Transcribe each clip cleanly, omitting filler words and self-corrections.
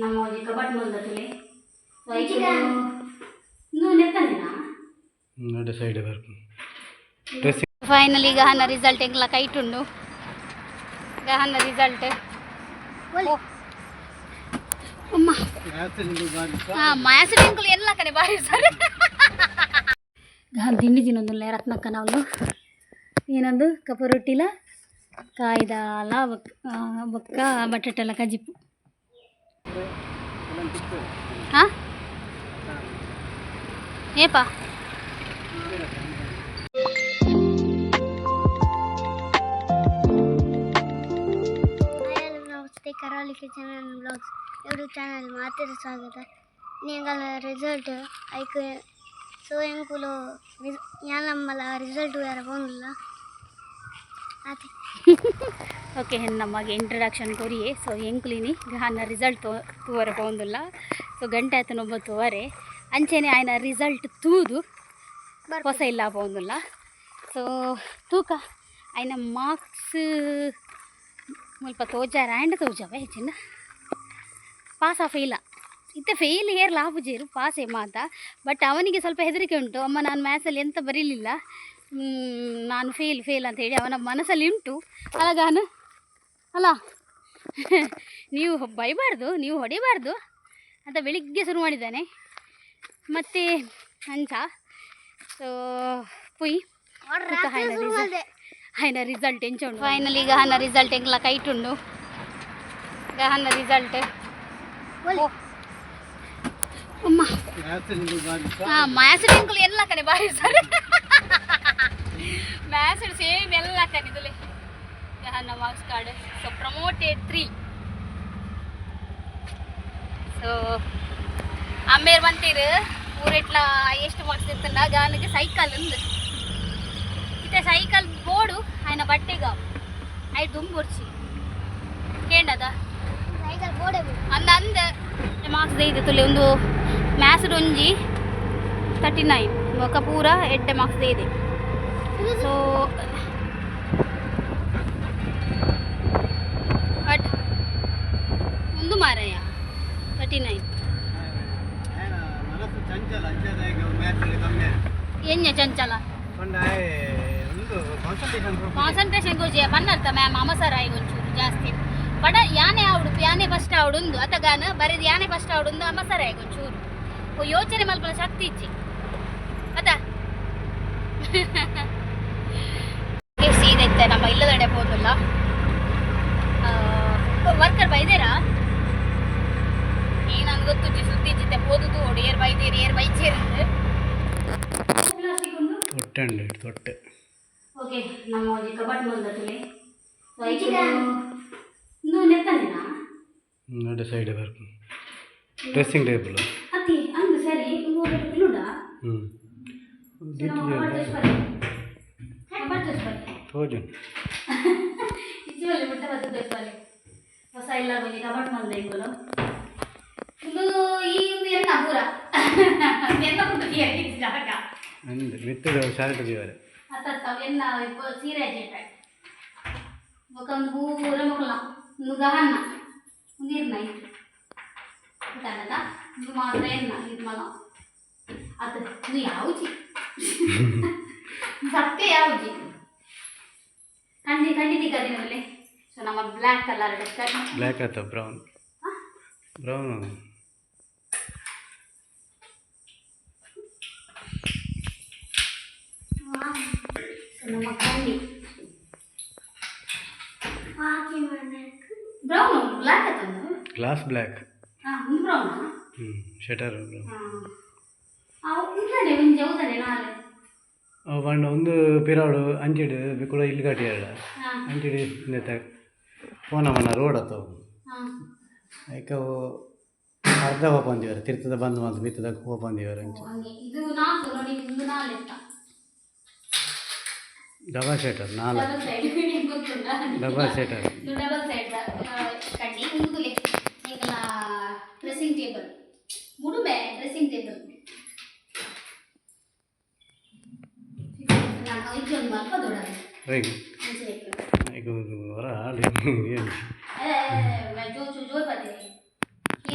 ನಮ್ಮ ಒಂಜಿ ಕಬಾಟ್ ಮಲ್ದತುಲೆ. ಸೊ ಐಕ್ ಇಂದು ನೆತ್ತನೇನಾ? ನಡೆ ಸೈಡ್ ಬರ್ಪು ಡ್ರೆಸ್ಸಿಂಗ್. ಫೈನಲಿ ಗಹನ ರಿಸಲ್ಟ್ ಎಂಕ್ಲ ಕೈಟುಂಡು. ಗಹನ ರಿಸಲ್ಟ್. ಅಮ್ಮ, ಮ್ಯಾಥ್ಸ್ ಎಂಕುಲು ಎಲ್ಲ ಕಡೆ ಬಾರಿ ಸರ್. ಗಹನ್ ತಿಂಡಿ ತಿನ್ನೊಂದುಲ್ಲೆ ರತ್ನಕ್ಕನವ್ಲು. ಏನಂದು ಕಪ್ಪ ರೊಟ್ಟಿಲ ಕಾಯ್ದಾಲ ಬೊಕ್ಕ ಬೊಕ್ಕ ಬಟಾಟೆಲ ಕಜಿಪು. ಹಾಂ, ಏಪಾ? ಹಾಯ್, ನಮಸ್ತೆ. Karavali kitchen and blogs YouTube channel ಮಾತಿರ ಸ್ವಾಗತ. ಎಂಕಲ್ನ ರಿಸಲ್ಟ್ ಐಕ್. ಸೊ ಎಂಕುಲು ಯಾನಮ್ಮಲ ರಿಸಲ್ಟ್ ಬೇರೆ ಪೋಂದಿಲ್ಲ ಆತೆ. ಓಕೆ, ನಮಗೆ ಇಂಟ್ರಡಕ್ಷನ್ ಕೊರಿಯೆ. ಸೊ ಎಂಕುಲಿನಿ ಗಹನ ರಿಸಲ್ಟ್ ತೂವರೆ ಪೋಂದುಲ್ಲ. ಸೊ ಗಂಟೆ ಆತನ 9:30. ಅಂಚೆನೆ ಆಯ್ನ ರಿಸಲ್ಟ್ ತೂದು ಹೊಸ ಇಲ್ಲ ಪೋಂದುಲ್ಲ. ಸೊ ತೂಕ ಆಯ್ನ ಮಾರ್ಕ್ಸ್ ಮುಲ್ಪ ತೋಜಾರ ಆ್ಯಂಡ್ ತೋಜಾವ ಹೆಚ್ಚಿನ. ಪಾಸ್ ಆ ಫೇಲ? ಇತ್ತೆ ಫೇಲ್ ಏರ್ಲ ಆಪುಜೆರ್, ಪಾಸೇ ಮಾತ. ಬಟ್ ಅವನಿಗೆ ಸ್ವಲ್ಪ ಹೆದರಿಕೆ ಉಂಟು. ಅಮ್ಮ, ನಾನು ಮ್ಯಾಥ್ಸಲ್ಲಿ ಎಂತ ಬರೀಲಿಲ್ಲ, ನಾನು ಫೇಲ್ ಫೇಲ್ ಅಂತ ಹೇಳಿ ಅವನ ಮನಸ್ಸಲ್ಲಿ ಉಂಟು. ಅಲ್ಲ ಅಲ್ಲ, ನೀವು ಬೈಬಾರ್ದು, ನೀವು ಹೊಡಿಬಾರ್ದು ಅಂತ ಬೆಳಿಗ್ಗೆ ಶುರು ಮಾಡಿದ್ದಾನೆ. ಮತ್ತು ಅಂಚ. ಸೊ ಪುಯ್ ಆಯ್ನ ರಿಸಲ್ಟ್ ಎಂಚ ಉಂಡು. ಫೈನಲಿ ಗಹನ ರಿಸಲ್ಟ್ ಎಂಕ್ಲ ಕೈಟುಂಡು. ಗಹನ ರಿಸಲ್ಟ್. ಅಮ್ಮ, ಮ್ಯಾಥ್ಸ್ ಎಂಕುಲು ಎಲ್ಲ ಕಡೆ ಬಾರಿ ಸರ್. ಮ್ಯಾಥ್ಸ್ ಸೇಮ್ ಎಲ್ಲ ಕಡೆ ಇದುಲೆ ಗಹನ marks card. So promoted 3. So ಅಮ್ಮೇರ್ ಬಂತೀರು ಊರೆಟ್ಲ ಎಷ್ಟು ಮಾರ್ಕ್ಸ್ ಇತ್ತಂಡ ಗಾನಿಗೆ ಸೈಕಲ್ ಉಂದು. ಇತ್ತೆ ಸೈಕಲ್ ಬೋಡು ಆಯ್ನ ಬಟ್ಟೆಗ ಆಯ್ ದುಂಬುರ್ಚಿ ಕೇಂಡದ. ಸೈಕಲ್ ಬೋಡೆ. ಅಂದ ಅಂದ ಮಾರ್ಕ್ಸ್ ಇದೆ ತುಲೆ. ಒಂದು ಮ್ಯಾಥ್ಸ್ ಒಂಜಿ 39, ಬೊಕ್ಕ ಪೂರ ಎಡ್ಡೆ ಮಾರ್ಕ್ಸ್ ಇದೆ. ಸೊ ಬಟ್ ಒಂದು ಮಾರಯ್ಯ 39. ಮನಸ್ಸು ಚಂಚಲ ಅಂಚದ ಮ್ಯಾಥ್ಸ್ ಕಮ್ಮಿ. ಎಂಜ ಚಂಚಲ? ಒಂದು ಕಾನ್ಸಂಟ್ರೇಷನ್. ಕಾನ್ಸಂಟ್ರೇಷನ್ ಗೋಜಿ ಪನ್ನರ್ತ ಮ್ಯಾಮ್ ಅಮಸರ ಆಗಿ ಒಂಚೂರು ಜಾಸ್ತಿ. ಬಡ ಯಾನೆ ಆವಡು, ಯಾನೆ ಫಸ್ಟ್ ಆವಡುಂದು ಅತಗಾನ ಬರೆದು ಯಾನೆ ಫಸ್ಟ್ ಆವಡುಂದು ಅಮಸರ ಆಗಿ ಒಂಚೂರು ಓ ಯೋಚನೆ ಮಲ್ಪನ ಶಕ್ತಿ ಇಜ್ಜಿ ಅತ. ಸೀದೈತೆ ನಮ್ಮ ಇಲ್ಲದಡೆ ಹೋದಲ್ಲ. ವರ್ಕರ್ ಬೈದೇರಾ ಏನಂದ್ ಗೊತ್ತುಜ್ಜಿ. ಸುದ್ದಿ ಇಜ್ಜಿತ್ತೆ ಪೋದು ಓಡು ಏರ್ ಬೈದೇರು ಏರ್ ಬೈಚೇರು. ತೊಟ್ಟೆ ಉಂಡು ತೊಟ್ಟೆ. ಓಕೆ, ನಮ್ಮ ಒಂಜಿ ಕಬಾಟ್ ಮಲ್ದತುಲೆ. ಸೊ ಐಕ್ ಇಂದು ನೆತ್ತನೇನಾ? ನಡೆ ಸೈಡ್ ಬರ್ಪು ಡ್ರೆಸ್ಸಿಂಗ್ ಟೇಬಲ್. ಅತಿ ಅಂದು ಸರಿ ಇಂದು ಪಿಲುಂಡಾ? ಹ್ಞೂ. ಕಬಾಟ್ ತೋಜ್ಪಾಲೆ. ತೋಜುಂಡು. ಇಚ್ಚುವಲ್ಲಿ ಮುಟ್ಟ ಬತ್ತು ತೋಜ್ಪಾಲೆ. ಹೊಸ ಇಲ್ಲ ಒಂಜಿ ಕಬಾಟ್ ಮಲ್ದ ಇಂಗುಲು. ಇಂದು ಈ ಒಂದು ಎನ್ನ ಪೂರ ಎನ್ನ ಪುಟ್ಟು ಜಾಗ. ಅಂದ್ ಮಿತ್ತದ ಶರ್ಟ್ ದೀವರೆ. ಅತ್ತ ಎನ್ನ ಸೀರೆ ಜೇಟ ಬೊಕ ಒಂದು ಪೂರ ಮೊಕಲ. ಒಂದು ಗಹನ್ನ ಒಂದು ಇರ್ನ ಇತ್ತು ಗೊತ್ತಾಗಲ್ಲ. ಇದು ಮಾತ್ರ ಎನ್ನ ನಿರ್ಮಲ ಅದು. ಇದು ಯಾವುಜಿ ಸತ್ಯ ಯಾವುಜಿ ಖಂಡಿ ಖಂಡಿತ ದಿನದಲ್ಲಿ. ಸೊ ನಮ್ಮ ಬ್ಲ್ಯಾಕ್ ಕಲರ್. ಬ್ಲ್ಯಾಕ್ ಆತ, ಬ್ರೌನ್ ಬ್ರೌನ್. ಸೊ ನಮ್ಮ ಕಂಡಿ ಬ್ರೌನ್ ಬ್ಲ್ಯಾಕ್ ಆತಂದು. Glass black. ಹಾಂ, ಒಂದು ಬ್ರೌನಾ? ಹ್ಞೂ, ಶಟರ್ ಬ್ರೌನ್. ಹಾಂ, ಉಂಟನೆ ಒಂಜಿ ಹೌದನೆ ನಾಳೆ. ಅವು ಪಂಡ ಒಂದು ಪಿರಾಡು ಅಂಚಿಡ್ ಕೂಡ ಇಲ್ಲಿ ಕಟ್ಟಿಯಾಡ. ಅಂಚಿಡ್ ಇಂದೆತ ಪೋನ ಮನ ರೋಡ್ ಆತವು. ಐಕ ಅವು ಅರ್ಧ ಓಪನ್ ದೀವರೆ, ತಿರ್ತದ ಬಂದ್ ಮಂತ್ ಮಿತ್ತದ ಓಪನ್ ದೀವರೆ ಅಂಚ. ಹಂಗೆ ಇದು ನಾಲ್ಕು ನೋಡಿ, ಒಂದು ನಾಲ್ಕು. ಡಬಲ್ ಶಟರ್ ನಾಲ್ಕು. ಡಬಲ್ ಸೈಡ್ ಗೊತ್ತುಂಟಾ? Double shutter. ಇದು ಡಬಲ್ ಸೈಡ್ ಕಡ್ಡಿ ಮುಂದುಲೆ ಎಂಕಲ ಡ್ರೆಸ್ಸಿಂಗ್ ಟೇಬಲ್ ಮುಡುಬೆ ಡ್ರೆಸ್ಸಿಂಗ್ ಟೇಬಲ್. ನಾನು ಐದು ಒಂದು ಮಲ್ಪ ದೊಡ್ಡ ರೈಟ್. ಅಂಚೆ. ಐಕ್ ಹೊರ ಹಾಲು ಏನು? ಜೋ ಜೋ ಜೋರ್ ಬರ್ತೀವಿ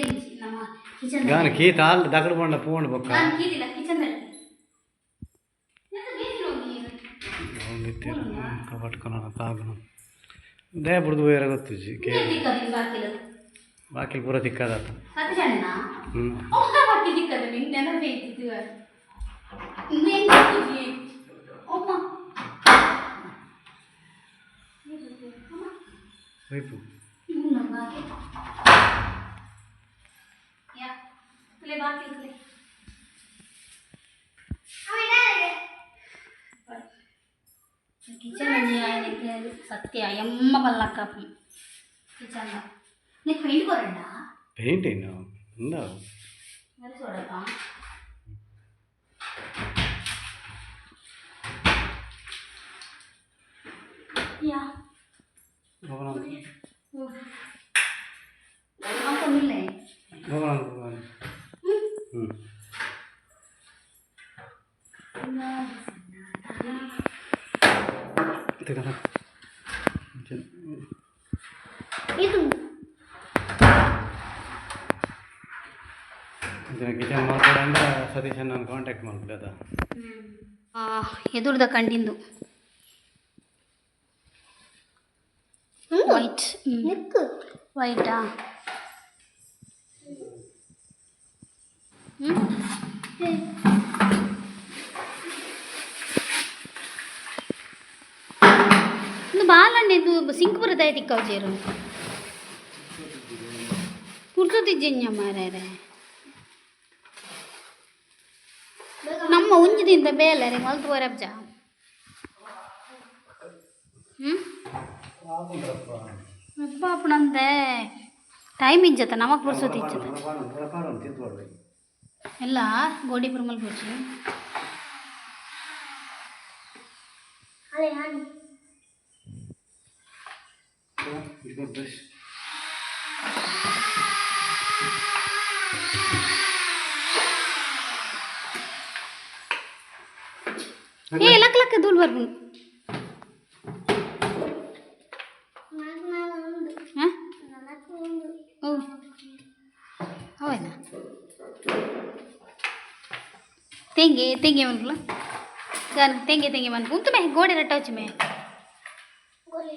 ಏನು? ಕಿಚನ್. ಗಾನ ಕೀ ತಾಲ್ ದಕಡು ಪಂಡ ಪೋಂಡು ಬೊಕ್ಕ. ನಾನು ಕೀದಿಲ್ಲ ಕಿಚನ್. ಕಬಟ್ಕೊನ ತಾಗುನ ದಯ ಬುಡ್ದು ಹೋಯರ ಗೊತ್ತುಜಿ ಕೇ. ಬಾಕಿಲ್ ಪೂರ ತಿಕ್ಕದಾತ. ಸತೀಶಣ್ಣ. ಹ್ಞೂ. ಬಾಕಿ ತಿಕ್ಕದ ನಿಂಗೆ ನೆನಪೇ ಇದ್ದಿದ್ದು. ಇನ್ನು ಹೆಂಗ್ ಗೊತ್ತಿದ್ವಿ? ಅಮ್ಮ. ಹೋಯ್ತು. ಹ್ಞೂ, ಬಾಕಿ ಯಾ ತುಲೆ ಬಾಕಿ ತುಲೆ. ಕಿಚನ್ ఆయనకి ಸತ್ಯ ಎಮ್ಮ ಪಲ್ಲಕ್ಕ ಕಿಚನ್. నీకు పెయింట్ కొరండా? ಪೇಂಟ್ ಏನು ఉందా? మరి చూడప్పా. యా. అంత ಹ್ಞೂ. ಇದು ಕಿಚನ್ ಮಾಡ್ಕೊಡಂದ್ರೆ ಸತೀಶ್ ನಾನು ಕಾಂಟ್ಯಾಕ್ಟ್ ಮಾಡ್ಬಿಡಿ ಅದ. ಎದುರ್ದ ಕಂಡಿಂದು ವೈಟ್. ನಿಕ್ಕು. ವೈಟಾ? ಹ್ಞೂ. ಒಂದು ಬಾಲಂడి ಇದು ಸಿಂಕ್ ಬರುತ್ತೆ ತಿಕ್ಕವು ಚೇರು ಪುರ್ಸೊತ್ತಿಜ್ಜೆ ಮಾರ್ರೆ. ನಮ್ಮ ಉಂಜಿದಿಂದ ಬೇಲೆ ರೀ ಮಲ್ತು ಬರಬ್ಜ. ಹ್ಞೂ, ಅಪ್ಪನಂದೆ ಟೈಮ್ ಇಜ್ಜತ್ತ ನಮಕ್ ಪುರ್ಸೊತ್ತು ಇಜ್ಜತ್ತ. ಎಲ್ಲ ಗೋಡಿ ಪುರ್ಮಲ್ ಪೂಜೆ. ಅಲೆ ಹಾನಿ. ಬ್ರಷ್. ಏ ಲಕ್ ಲಕ್ ಧೂಳ್ ಬರ್ಬುನು. ನಾಲ್ಕು ನಾಲ್ಕು ಒಂದು. ಹಾಂ. ನಾಲ್ಕು ಒಂದು. ಓ ಅವೇನಾ ತೆಂಗೆ ತೆಂಗೆ ಮನ್ಕುಲ ಗಾನ ತೆಂಗೆ ತೆಂಗೆ ಮನ್ಕು ಉಂತು ಮೇ ಗೋಡೆ ರಟ್ಟ ಮೇ. ಗೋಲಿ.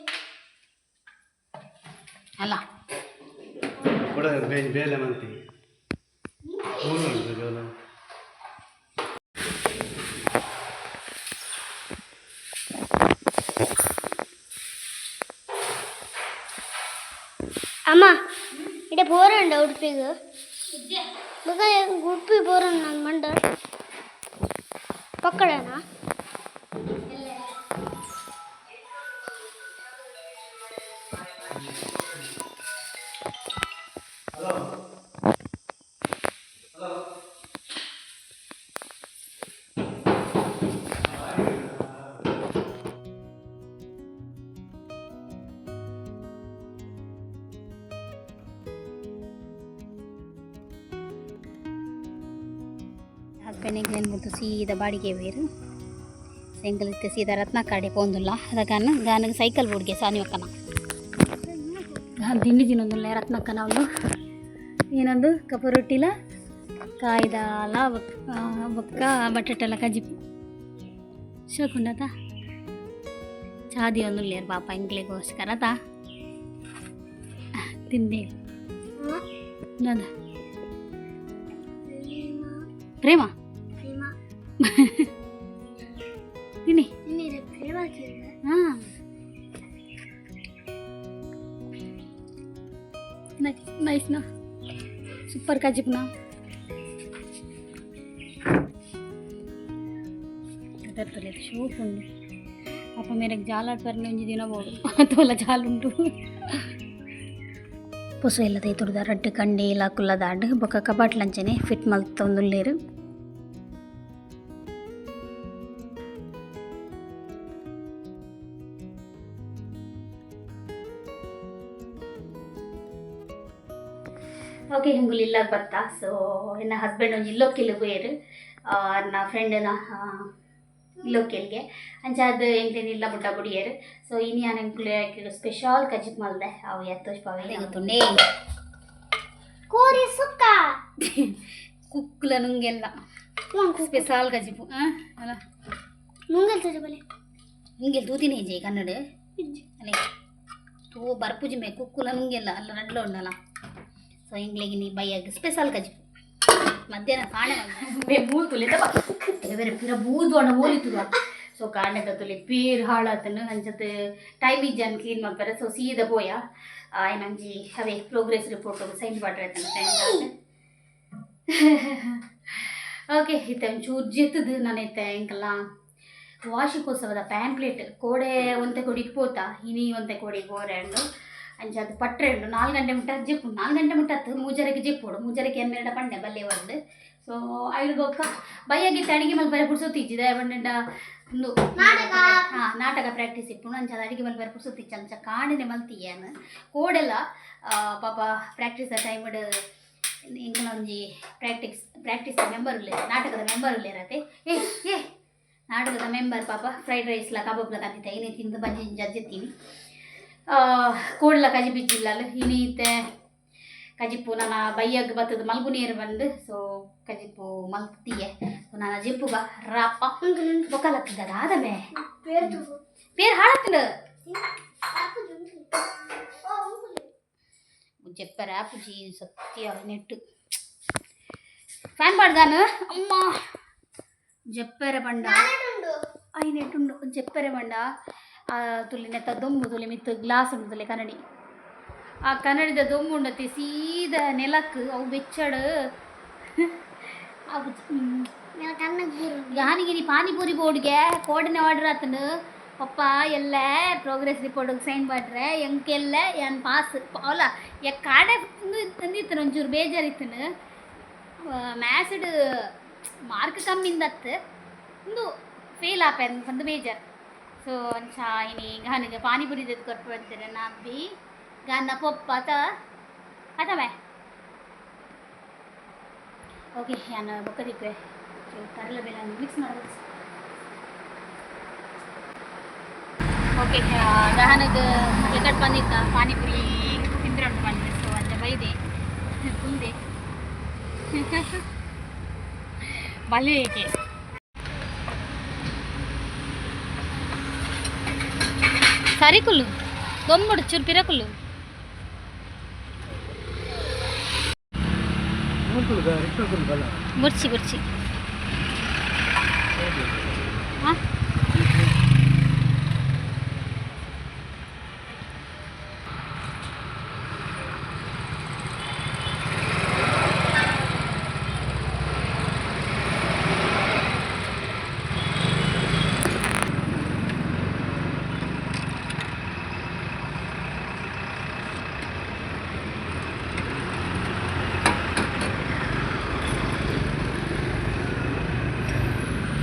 ಅಲ್ಲ. ಕೂಡ ಬೇಲೆ ಮಂತಿ ಮೂರು ಉಂಟು ಜೋಲ. ಅಮ್ಮ, ಇಡೆ ಬೋರಂಡ ಉಡುಪಿಗೆ ಬೊಕ ಉಡುಪಿ ಬೋರಂಡ ನಾನು ಮಂಡ ಪಕ್ಕಡನಾ? ಹಸ್ಬೆಂಡ್ ಎಂಕ್ಲೆನ್ ಮುಟ್ಟು ಸೀದಾ ಬಾಡಿಗೆ ಬೇರು ಎಂಕಲ್ ಇತ್ತೆ ಸೀದಾ ರತ್ನ ಕಾಡೆ ಪೋಂದುಲ್ಲ. ಅದಕ್ಕಾನ ಗಾನಗೆ ಸೈಕಲ್ ಬೋಡ್ಗೆ ಸಾನಿ ಒಕ್ಕನ ಗಾನ್ ತಿಂಡಿ ತಿನ್ನೊಂದುಲ್ಲ. ರತ್ನಕ್ಕನ ಅವಳು ಏನೊಂದು ಕಪ್ಪ ರೊಟ್ಟಿಲ ಕಾಯ್ದಾಲ ಬೊಕ್ಕ ಬೊಕ್ಕ ಬಟಾಟೆಲ್ಲ ಕಜಿಪು ಶೋಕುಂಡತ ಚಾದಿ ಒಂದುಲ್ಲೇರು ಪಾಪ ಎಂಕ್ಲೆಗೋಸ್ಕರ ತಾ ತಿಂದೆ ನದ. ಪ್ರೇಮ. ಪ್ರೇಮ. ತಿನ್ನಿ. ನೀರು ಪ್ರೇಮ ಕೇಳಿದ. ಹಾಂ, ನೈಸ್ ನೈಸ್ ನಾ, ಸೂಪರ್ ಕಜಿಪ್ನಾ ಅದರ್ತలేదు ಶೋಕ್ ಉಂಡು. ಪಾಪ ಮೇರೆಗೆ ಜಾಲಾಡ್ ಪರ್ನೆ ಒಂಜಿ ದಿನ ಬೋಡು ತೋಲ ಜಾಲುಂಟು. ಪೊಸ ಇಲ್ಲ ತೈತುರ್ದ ರಡ್ಡ್ ಕಂಡಿ ಇಲ್ಲ ಕುಲ್ಲದಾಂಡ್ ಬೊಕ್ಕ ಕಬಾಟ್ಲಂಚನೆ ಫಿಟ್ ಮಲ್ತೊಂದುಲ್ಲೆರ್. ಓಕೆ, ಹಿಂಗುಲು ಇಲ್ಲಾಗ ಬತ್ತ. ಸೊ ಎನ್ನ ಹಸ್ಬೆಂಡ್ ಒಂಜಿ ಇಲ್ಲೊಕ್ಕೆಲ್ ಪೋಯೆರ್ ಅರ್ನ ಫ್ರೆಂಡ್ನ ಇಲ್ಲೊಕ್ಕೆಲ್ಗೆ. ಅಂಚಾದ್ ಎಂಕ್ಲೆನ ಇಲ್ಲ ಮುಟ್ಟ ಬುಡಿಯೆರ್. ಸೊ ಇನಿ ಯಾನ್ ಎಂಕ್ಲೆ ಸ್ಪೆಷಲ್ ಕಜಿಪ್ ಮಲ್ದೆ, ಅವು ಎತ್ತೋಜ್ ಪಾವೆ ಗೊತ್ತುಂಡೆ. ಕೋರಿ ಸುಕ್ಕ. ಕುಕ್ಕುಲ ನುಂಗೆಲ್ಲ ಸ್ಪೆಷಲ್ ಕಜಿಪು. ಅಲ್ಲ. ನುಂಗಲ್ ತೋಜ ಬಲೆ. ನುಂಗೆಲ್ ತೂತಿನ ಹೆಜ್ಜೆ ಕನ್ನಡ ಅಲ್ಲೇ ತೂ ಬರ್ಪುಜಿ ಮೇ ಕುಕ್ಕುಲ ನುಂಗೆಲ್ಲ ಅಲ್ಲ ರಡ್ಲ ಉಂಡಲ್ಲ. ಸೊ ಇಂಗ್ಲಿಗೆ ನೀ ಬೈಯಾಗ ಸ್ಪೆಷಲ್ ಕಜಿಪು ಮಧ್ಯಾಹ್ನ ಕಾಣೆ ಮೂಲು ತುಲಿ ಬೇರೆ ಪಿರ ಬೂದು ಅಣ್ಣ ಓಲಿತುವ. ಸೊ ಕಾಣೆದ ತುಲಿ ಪೀರ್ ಹಾಳಾತನು ಅಂಚತ್ ಟೈಮ್ ಇಜ್ಜಾನ್ ಕ್ಲೀನ್ ಮಾಡ್ತಾರೆ. ಸೊ ಸೀದಾ ಪೋಯ ಆಯ್ನಂಜಿ ಅವೇ ಪ್ರೋಗ್ರೆಸ್ ರಿಪೋರ್ಟ್ ಸೈನ್ ಪಾಡ್ರೆ ಟೈಮ್. ಓಕೆ, ಇತ್ತೆ ಒಂಚೂರು ಜೆತ್ತದು ನಾನು ಇತ್ತೆ ಎಂಕಲ್ಲ ವಾರ್ಷಿಕೋತ್ಸವದ ಪ್ಯಾಂಪ್ಲೆಟ್ ಕೋಡೆ ಒಂತೆ ಕೊಡಿಗೆ ಪೋತ ಇನಿ ಒಂತೆ ಕೋಡಿಗೆ ಪೋರೆ ಉಂಡು. ಅಂಚ ಅದು ಪಟ್ರೆ ಉಂಡು. 4 ಗಂಟೆ ಮುಟ್ಟ ಜೆಪ್ಪು, 4 ಗಂಟೆ ಮುಟ್ಟ ಹತ್ತು ಮೂಜರೆಗೆ ಜೆಪ್ಪೋಡು. ಮೂಜರೆಗೆ ಎನ್ನೆರಡ ಪಂಡೆ ಬಲ್ಲೆ ಬಂದು. ಸೊ ಐದು ಬೊಕ್ಕ ಬಯ್ಯಾಗಿತ್ತು ಅಡಿಗೆ ಮಲ್ಪರೆ ಪುರ್ಸೊತ್ತಿಜ್ಜಿ ಬಂಡ ಒಂದು. ನಾಟಕ. ಹಾಂ, ನಾಟಕ ಪ್ರಾಕ್ಟೀಸ್ ಇಪ್ಪುಂಡು. ಅಂಚ ಅದು ಅಡಿಗೆ ಮಲ್ಪರೆ ಪುರ್ಸೊತ್ತಿಜ್ಜಿ. ಅಂಚ ಕಾಣನೆ ಮಲ್ತಿಯನ್ ಕೋಡೆಲ್ಲ ಪಾಪ ಪ್ರಾಕ್ಟೀಸ್ ಟೈಮ್ ಎಂಕಲ ಒಂಜಿ ಪ್ರಾಕ್ಟೀಸ್ ಪ್ರಾಕ್ಟೀಸ್ ಮೆಂಬರ್ ಉಲ್ಲೇರ್, ನಾಟಕದ ಮೆಂಬರ್ ಉಲ್ಲೇರತೆ. ಏ ಏ ನಾಟಕದ ಮೆಂಬರ್ ಪಾಪ ಫ್ರೈಡ್ ರೈಸ್ಲ ಕಬಾಬ್ಲ ಕಂದಿತ್ತ. ಇನಿ ತಿಂದು ಬಂಜಿ ಜಜ್ಜೆತ್ತೀನಿ. ಕೋಡ್ಲ ಕಜಿ ಬಿಜ್ಜಿಲ್ಲಲ್ಲ. ಇನಿ ಇತ್ತೆ ಕಜಿಪು ನನ್ನ ಬೈಯಗ್ ಬತ್ತದ ಮಲ್ಗುನೀರು ಬಂದು. ಸೊ ಕಜಿಪು ಮಲ್ತೀಯೆ. ಸೊ ನನ್ನ ಜಿಪ್ಪುಗ ರಾಪ ಬೊಕ್ಕಲತ್ತದ ಆದಮೆ. ಪೇರ್ ತೂಗು. ಪೇರು ಹಾಳತ್ತಂಡು. ಜೆಪ್ಪರ ಪುಜಿ ಸತ್ಯ ನೆಟ್ಟು ಫ್ಯಾನ್ ಪಾಡ್ದಾನು ಅಮ್ಮ ಜೆಪ್ಪರೆ ಪಂಡ ಐನೆಟ್ಟುಂಡು ಜೆಪ್ಪರೆ ಪಂಡ. ಆ ತುಲಿ ನೆತ್ತ ದೊಂಬು ತುಲಿ ಮಿತ್ತು ಗ್ಲಾಸ್ ಉಂಡು ತುಲಿ ಕನ್ನಡಿ. ಆ ಕನ್ನಡಿದ ದೊಂಬು ಉಂಡತಿ ಸೀದಾ ನೆಲಕ್ ಅವು ಬೆಚ್ಚಡು ಅವು. ಯಾನಿಗಿನಿ ಪಾನಿಪುರಿ ಬೋರ್ಡ್ಗೆ ಕೋಡಿನ ಆರ್ಡರ್ ಆತನು. ಪಪ್ಪ ಎಲ್ಲ ಪ್ರೋಗ್ರೆಸ್ ರಿಪೋರ್ಟಿಗೆ ಸೈನ್ ಮಾಡ್ರೆ ಎಂಕೆಲ್ಲ ಏನ್ ಪಾಸ್ ಅಲ್ಲ. ಕಾಡೆ ತಂದಿತ್ತನು ಒಂಚೂರು ಬೇಜಾರಿತ್ತನು. ಮ್ಯಾಥ್ಸ್ಡ್ ಮಾರ್ಕ್ ಕಮ್ಮಿಂದತ್ತು ಒಂದು ಫೇಲ್ ಆಪೆ ಒಂದು ಬೇಜಾರು. ಸೊ ಅಂಚ ಇನಿ ಗಾನಿಗೆ ಪಾನಿಪುರಿ ದೆತ್ತ್ ಕೊರ್ಪು ಅಂತಾರೆ ನಬ್ಬಿ ಗಾನ ಪೊಪ್ಪ ಅತ ಅತಮೆ. ಓಕೆ, ನಾನು ಬೊಕ್ಕದಿಪ್ಪೆ ತರಲ ಬೇಡ ಮಿಕ್ಸ್ ಮಾಡಬೇಕು. ಓಕೆ, ಗಹನಗ್ ಎಕಟ್ ಬಂದಿತ್ತ ಪಾನಿಪುರಿ ತಿಂದ್ರೆ ಉಂಟು ಬಂದೆ. ಸೊ ಅಂಚ ಬೈದೆ ಕುಂದೆ ಬಲಿಗೆ ಸರಿಕುಲ್ಲು ದೊಂಬುಡು ಚೂರು ಪಿರಕುಲ್ಲು. ಬುರ್ಚಿ ಬುರ್ಚಿ. ಹಾಂ,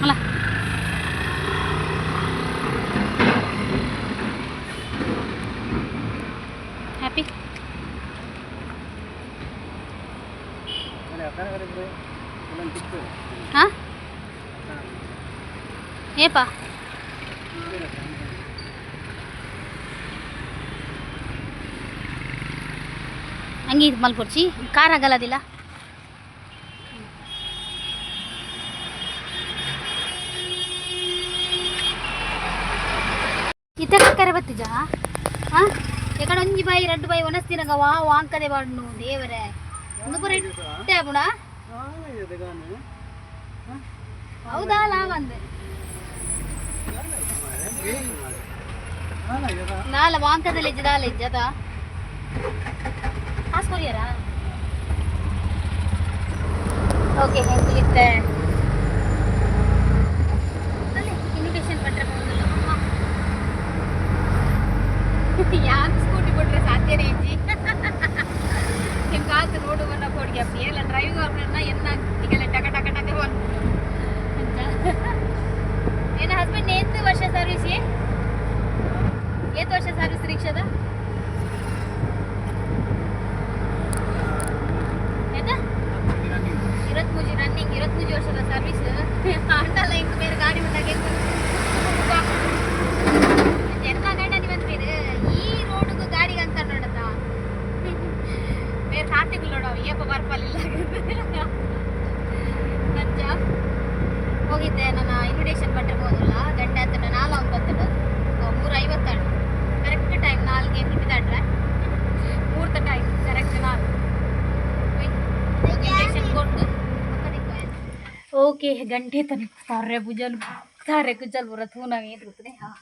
ಅಲ್ಲ. ಹ್ಯಾಪಿ. ಹಾಂ, ಏಪಾ ಹಂಗೆ ಇದು ಮಲ್ಪೊಡ್ಚಿ ಖಾರ ಆಗಲ್ಲದಿಲ್ಲ. ಇತ್ತ ಕರೆ ಬತ್ತಿಜ. ಹಾಂ, ಎಕಡೆ ಒಂಜಿ ಬಾಯಿ ರಡ್ಡು ಬಾಯಿ ಒಣಸ್ತಿನಗ ವಾ ವಾಂಕದೆ ಬಾಡ್ನು ದೇವರೇ. ಒಂದು ಪೂರ ಇಟ್ಟೆ ಆಪುಣ. ಹೌದಾ ಲಾ ಬಂದೆ ನಾಲ ವಾಂಕದಲ್ಲಿ ಇಜ್ಜ ಇಜ್ಜದ ಕಾಸು ಕೊರಿಯರಾ. ಓಕೆ, ಹೆಂಗೆ ಇನ್ವಿಟೇಷನ್ ಪಟ್ರೆ ಹೋಗಲ್ಲ. ಯಾರು ಸ್ಕೂಟಿ ಕೊಟ್ರೆ ಸಾಧ್ಯನೇ ಇಜ್ಜಿ. ಹೆಂಗಾತು ನೋಡುವನ್ನ ಕೊಡ್ಗೆ ಅಪ್ಪ ಎಲ್ಲ ಡ್ರೈವಿಂಗ್ ಅವ್ರನ್ನ ಎನ್ನ ತಿಗಲೆ ಟಕ ಟಕ ಟಕ ಅಂತ. ಏನ ಹಸ್ಬೆಂಡ್ ಏತ್ ವರ್ಷ ಸರ್ವಿಸ್? ಏತ್ ವರ್ಷ ಸರ್ವಿಸ್ ರಿಕ್ಷಾದ? ಏತ 23 ರನ್ನಿಂಗ್, 23 ವರ್ಷದ ಸರ್ವಿಸ್ ಅಂಡಲ್ಲ. ಇಂಕ್ ಬೇರೆ ಗಾಡಿ ಉಂಟಾಗ ಎನ್ನ ಗಂಡ ನೀವಂತ ಈ ರೋಡ್ಗೂ ಗಾಡಿಗೆ ಅಂತ ನೋಡತ್ತ. ಬೇರೆ ಕಾರ್ತಿಕ್ ನೋಡವ ಏಪ ಬರ್ಪಲ್ಲಿಲ್ಲ. ಇಲ್ಲ. ಅಂಚ ಹೋಗಿದ್ದೆ ನನ್ನ ಇನ್ವಿಟೇಷನ್ ಪಟ್ಟಿರ್ಬೋದಲ್ಲ. ಗಂಟೆ ಹತ್ತಿರ 4:09, 3:52 ಕರೆಕ್ಟ್ ಟೈಮ್. ನಾಲ್ಗೆ ಬಿಟ್ಟಿದಾಡ್ರೆ ಮೂರ್ತ ಟೈಮ್ ಕರೆಕ್ಟ್. ನಾಲ್ಕು ಇನ್ವಿಟೇಷನ್ ಕೊಟ್ಟು. ಓಕೆ, ಗಂಟೆ ತನಕ ತಾರೆ ಪೂಜಲ್ ತಾರೆ ಕುಜ್ಜಲ್ ಬರ ತೂನಾಗ ಏತ್ ಗೊತ್ತದೆ. ಹಾಂ,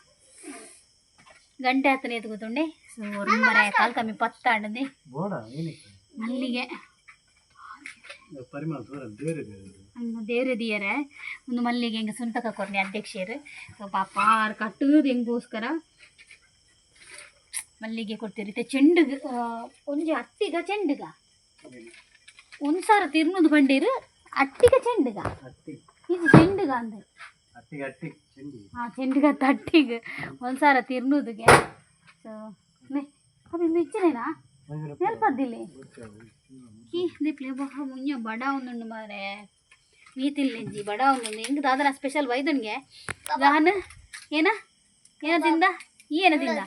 ಗಂಟೆ ಹತ್ತನೇ ಎತ್ತು ಗೊತ್ತುಂಡೆ. ಸೊ ಮರ ಕಾಲು ಕಮ್ಮಿ ಪತ್ತಾಂಡದೆ. ಬೋಡ ಏನಕ್ಕೆ? ಮಲ್ಲಿಗೆ. ಪರಿಮಳ ದೂರ ಬೇರೆ ಬೇರೆ. ದೇವ್ರ ದಿಯರೆ ಒಂದು ಮಲ್ಲಿಗೆ ಹಿಂಗೆ ಸುಂಟಕ ಕೊರ್ನಿ ಅಧ್ಯಕ್ಷರು. ಸೊ ಪಾಪ ಆರು ಕಟ್ಟುದು ಹೆಂಗೋಸ್ಕರ ಮಲ್ಲಿಗೆ ಕೊಡ್ತೀರಿ. ಚೆಂಡುಗ ಒಂಜಿ ಅಟ್ಟಿಗ ಚೆಂಡುಗ ಒಂದು ಸಾರ ತಿರ್ನುದು ಬಂಡೀರು. ಅಟ್ಟಿಗ ಚೆಂಡುಗ. ಅಟ್ಟಿ. ಇದು ಚೆಂಡುಗ ಅಂದೆ. ಅಟ್ಟಿಗೆ ಅಟ್ಟಿ ಚೆಂಡಿ. ಹಾಂ, ಚೆಂಡುಗ ತಟ್ಟಿಗೆ ಒಂದು ಸಾರ ತಿರ್ನುದುಗೆ. ಸೊ ಮೇ ಅದು ಇನ್ನು ಇಚ್ಚನೇನಾ ಹೇಳ್ಪದ್ದಿಲ್ಲಿ ಕೀ ದಿಪ್ಲೆ ಬಹ ಮುಂಜ ಬಡ ಒಂದುಂಡು ಮಾರೆ. ಮೀತಿಲ್ಲೆಜ್ಜಿ ಬಡ ಒಂದೊಂದು ಹೆಂಗ್ ದಾದನ ಸ್ಪೆಷಲ್ ವೈದನ್ಗೆ ಗಹನ್ ಏನ ಏನ ತಿಂದ? ಈ ಏನ ತಿಂದ?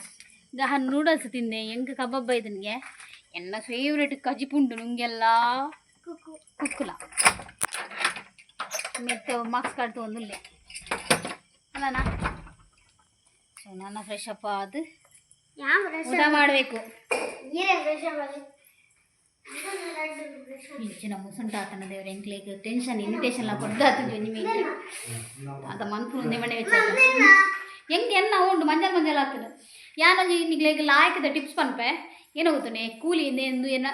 ಗಹನ್ ನೂಡಲ್ಸ್ ತಿಂದೆ. ಹೆಂಗ್ ಕಬಾಬ್ ಬೈದನ್ಗೆ. ಎನ್ನ ಫೇವ್ರೇಟ್ ಕಜಿಪುಂಡು ನುಂಗೆಲ್ಲ ಕುಕ್ಕುಲ ಮೆತ್ತ ಮಾರ್ಕ್ಸ್ ಕಾರ್ಡ್ ತೊಗೊಂಡಿಲ್ಲ ಅಲ್ಲನಾ. ಸೊ ನಾನು ಫ್ರೆಶ್ ಅಪ್ ಅದು ಯಾವ? ಊಟ ಮಾಡಬೇಕು. ನೀರೇ ಫ್ರೆಶ್ ಆಗಿ. ಇಂಚಿನ ಮುಸುಂಟ ಆತನ ದೇವ್ರ ಎಂಕ್ಲೇಗ್ ಟೆನ್ಷನ್. ಇನ್ವಿಟೇಷನ್ ಕೊಡ್ದಾತು ನಿಮಗೆ ಅದ ಮನ್ಪು ಒಂದೇ ಮನೆ ವೆಚ್ಚ ಹೆಂಗೆ ಎನ್ನ ಉಂಡು ಮಂಜಲ್ ಮಂಜಲ್ ಆಗ್ತದೆ. ಯಾನೊಂಜಿ ನಿಗ್ಲೇಗ್ ಲಾಯ್ಕದ ಟಿಪ್ಸ್ ಪನ್ಪೆ. ಏನೋ ಗೊತ್ತುನೆ, ಕೂಲಿ ಎಂದು ಏನ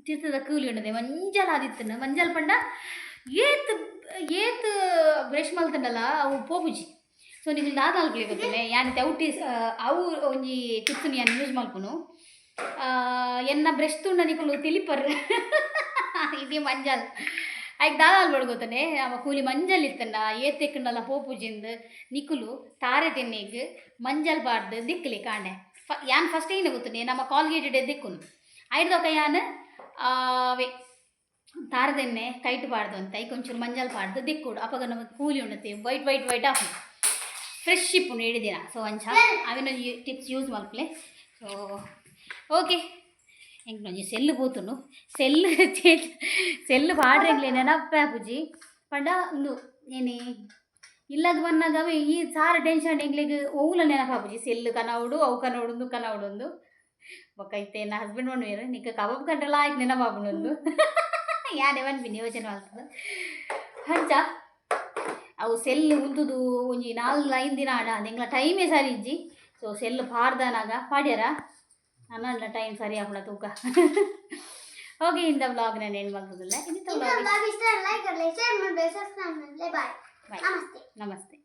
ತಿರ್ತದ ಕೂಲಿ ಉಂಡದೆ ಮಂಜಲ್ ಆದಿತ್ತನ. ಮಂಜಲ್ ಪಂಡ ಏತ್ ಏತ್ ಬ್ರಷ್ ಮಲ್ತಂಡಲ್ಲ ಅವು ಪೋಪುಜಿ. ಸೊ ನಿಗ್ಲು ದಾದ ಮಲ್ಪಲೆ ಗೊತ್ತುನೆ, ಯಾನ್ ಅವು ಅವು ಒಂಜಿ ಟಿಪ್ಸ್ ಯಾನ್ ಯೂಸ್ ಮಲ್ಪುನು. ಎನ್ನ ಬ್ರಷ್ ತುಂಡ ನಿಕುಲು ತಿಳಿಪರ್ ಇದೇ ಮಂಜಲ್. ಐಕ್ ದಾದ ಅಲ್ಬಡ್ ಗೊತ್ತನೆ, ಅವ ಕೂಲಿ ಮಂಜಲ್ ಇತ್ತಂಡ ಏತೆಕ್ಕಂಡಲ್ಲ ಪೋಪುಜಿಂದ್. ನಿಕುಲು ತಾರೆ ತಿನ್ನಿಗ್ ಮಂಜಲ್ ಬಾರ್ದು ದಿಕ್ಕಲಿ ಕಾಂಡೆ. ಯಾನ್ ಫಸ್ಟ್ ಏನು ಗೊತ್ತನೆ, ನಮ್ಮ ಕಾಲ್ಗೇಟ್ ದಿಕ್ಕುನು ಐಡ್ದೊಕ ಯಾನ್ ಅವೇ ತಾರದೆಣ್ಣೆ ಕೈಟ್ ಬಾರ್ದು ಅಂತ ಐಕ್ ಒಂಚೂರು ಮಂಜಲ್ ಪಾಡ್ದು ದಿಕ್ಕುಡು. ಅಪಗ ನಮಗೆ ಕೂಲಿ ಉಂಡತೆ ವೈಟ್ ವೈಟ್ ವೈಟ್ ಆಪುಂಡು, ಫ್ರೆಶ್ ಇಪ್ಪುಂಡು ಇಡೀ ದಿನ. ಸೊ ಅಂಚ ಅವಿನ ಟಿಪ್ಸ್ ಯೂಸ್ ಮಲ್ಪಲೆ. ಸೊ ಓಕೆ, ಎಂಕ್ ಒಂಜಿ ಸೆಲ್ಲು ಪೋತುಂಡು. ಸೆಲ್ಲು ಸೆಲ್ಲು ಪಾಡ್ರೆಗ್ಲೆ ನೆನಪೆ ಆಪುಜಿ. ಪಂಡ ಉಂದು ಏನೇ ಇಲ್ಲಗ್ ಬನ್ನಗ ಅವೆ ಈ ಸಾರ ಟೆನ್ಷನ್. ಎಂಕ್ಲೆಗ್ ಒವ್ಲ ನೆನಪಾಪುಜಿ. ಸೆಲ್ಲು ಕನವಡು, ಅವು ಕನವಡು, ಉಂದು ಕನವಡು ಉಂದು. ಬೊಕ್ಕ ಇತ್ತೆ ಎನ್ನ ಹಸ್ಬೆಂಡ್ ಪನ್ಪೆರ್, ನಿಕ್ಕ ಕಬಾಬ್ ಕಂಡಲ ಆಯ್ತು ನೆನಪಾಪುಂಡು ಉಂದು. ಯಾನೆ ಪನ್ಪಿನಿ ಯೋಚನೆ ಮಲ್ತುದು. ಅಂಚ ಅವು ಸೆಲ್ಲು ಉಂತುದು ಒಂಜಿ 4-5 ದಿನ ಆಂಡ ಎಂಕ್ಲ ಟೈಮೇ ಸರಿ ಇಜ್ಜಿ. ಸೊ ಸೆಲ್ಲು ಪಾಡ್ದನಾಗ ಪಾಡ್ಯರ ನನ್ನಲ್ಲ ಟೈಮ್ ಸರಿ ಆಪುಂಡ ತೂಕ. ಓಕೆ, ಇಂದ ವ್ಲಾಗ್ ನಾನು ಏನು ಮಲ್ತುದಿಲ್ಲ ಇನ್ನಿತ ವ್ಲಾಗ್. ಇಷ್ಟ ಲೈಕ್, ಶೇರ್ ಮಾಡಿ, ಸಬ್ಸ್ಕ್ರೈಬ್ ಮಾಡಿ. ಬಾಯ್. ಬಾಯ್. ನಮಸ್ತೆ. ನಮಸ್ತೆ.